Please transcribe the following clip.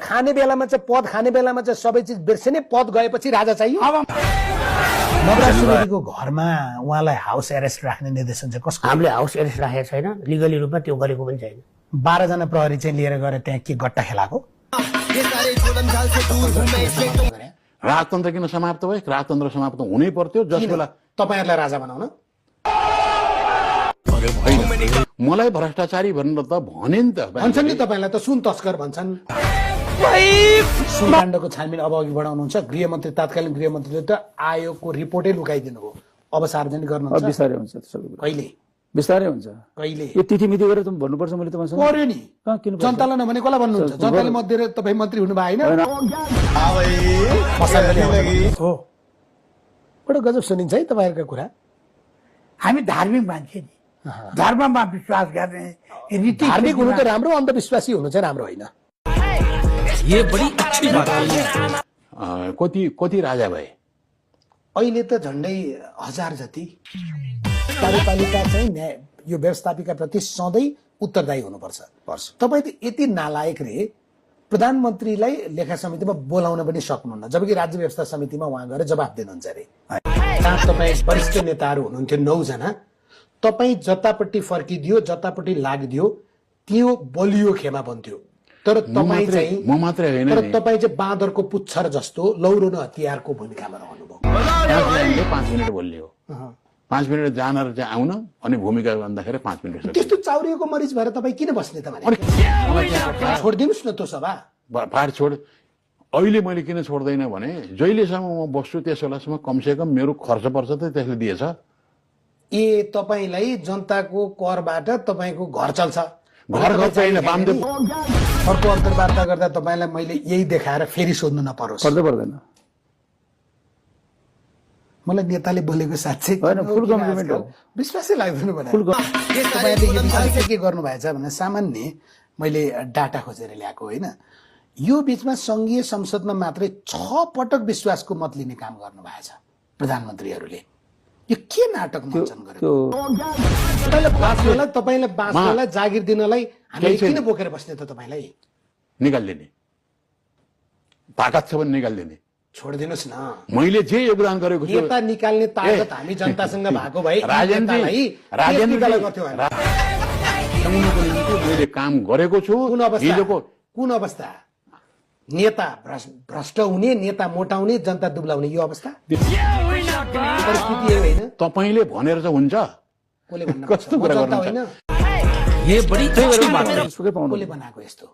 खाने बेलामा चाहिँ पद खाने बेलामा चाहिँ सबै चिज बिर्सिने, पद गएपछि राजा चाहियो। नवराज सुवेदीको घरमा उहाँलाई हाउस एरेस्ट राख्ने निर्देशन चाहिँ कसको? हामीले हाउस एरेस्ट राखेको छैन, लिगली रूपमा त्यो गरेको पनि छैन। 12 जना प्रहरी चाहिँ लिएर गएर त्यहाँ के गट्टा खेलाको? राजतन्त्र किन समाप्त भयो? राजतन्त्र समाप्त हुनै पर्थ्यो जस बेला तपाईहरुलाई राजा बनाउन। मलाई भ्रष्टाचारी भनेर त भने नि त भन्छन् नि, तपाईलाई त सुन तस्कर भन्छन्। सुनकाण्डको छानबिन अब अघि बढाउनुहुन्छ। गृहमन्त्री, तत्कालीन गृहमन्त्रीले त आयोगको रिपोर्टै लुकाइदिनु हो, अब सार्वजनिक गर्नुहुन्छ। बिस्तारै हुन्छ त्यसो कहिले? बिस्तारै हुन्छ। कहिले? यो तिथिमिति गरेर त भन्नुपर्छ। मैले तपाईसँग पर्यो नि, जनतालाई नभने कसलाई भन्नुहुन्छ? जनताले मत दिएर तपाई मन्त्री हुनु भएन हो। बडो गजब सुनिन्छ है तपाईहरुको कुरा। हामी धार्मिक मान्छे नि, धर्ममा विश्वास गर्ने रीति। धार्मिक हुनु त राम्रो, अन्धविश्वासी हुनु चाहिँ राम्रो होइन। कति राजा भए? अहिले त झन्डै 1000 जति। कार्यपालिका चाहिँ यो व्यवस्थापिका प्रति सधैँ उत्तरदायी हुनुपर्छ। तपाईँ त यति नालायक रे, प्रधानमन्त्रीलाई लेखा समितिमा बोलाउन पनि सक्नुहुन्न, जबकि राज्य व्यवस्था समितिमा उहाँ गएर जवाफ दिनुहुन्छ अरे। तपाईँ वरिष्ठ नेताहरू हुनुहुन्थ्यो 9 जना, तपाईँ जतापट्टि फर्किदियो, जतापट्टि लाग्दियो त्यो बलियो खेमा बन्थ्यो। तर तपाईँ चाहिँ म मात्रै होइन, तर तपाईँ चाहिँ बाँदरको पुच्छर जस्तो लौरो न हतियारको भूमिकामा रहनुभयो। 5 मिनट बोल्यो, 5 मिनट जान चाहिँ आउन, अनि भूमिका भन्दाखेरि 5 मिनट। त्यस्तो चाउरिएको मरिज भएर तपाईँ किन बस्ने त भने? छोडिदिनुहोस् न त्यो सभा। पाहाड छोड। अहिले मैले किन छोड्दैन भने जहिलेसम्म म बस्छु त्यस बेलासम्म कमसेकम मेरो खर्च पर्छ त त्यसले दिएछ। ए तपाईलाई जनताको करबाट तपाईको घर चल्छ? घर छैन। वामदेव अर्को अन्तर्वार्ता गर्दा तपाईलाई मैले यही देखाएर फेरि सोध्नु नपरोस्। पर्दैन। मलाई नेताले बोलेको साँच्चै फुल कम्प्लिमेन्ट हो। विश्वासै लाग्दैन भने तपाईले यो विषयमा के गर्नु भएछ भने सामान्य मैले डाटा खोजेर ल्याएको होइन। यो बीचमा संघीय संसदमा मात्रै 6 पटक विश्वासको मत लिने काम गर्नु भएछ प्रधानमन्त्रीहरूले। यो के नाटक मञ्चन गर्यो? तपाईलाई बाँच्नलाई जागिर दिनलाई हामीले किन बोकेर बस्ने त? तपाईलाई निकाल्दिने ताकत छ भने निकाल्दिने। छोडिदिनुहोस् न, मैले जे योगदान गरेको छु। नेता निकाल्ने ताकत हामी जनतासँग भएको भए मैले काम गरेको छु। कुन अवस्था? नेता भ्रष्ट हुने, नेता मोटाउने, जनता दुब्लाउने, यो अवस्था परिस्थिति होइन। तपाईले भनेर चाहिँ हुन्छ? कसले कस्तो कुरा गर्नुहुन्छ? कसले बनाएको यस्तो?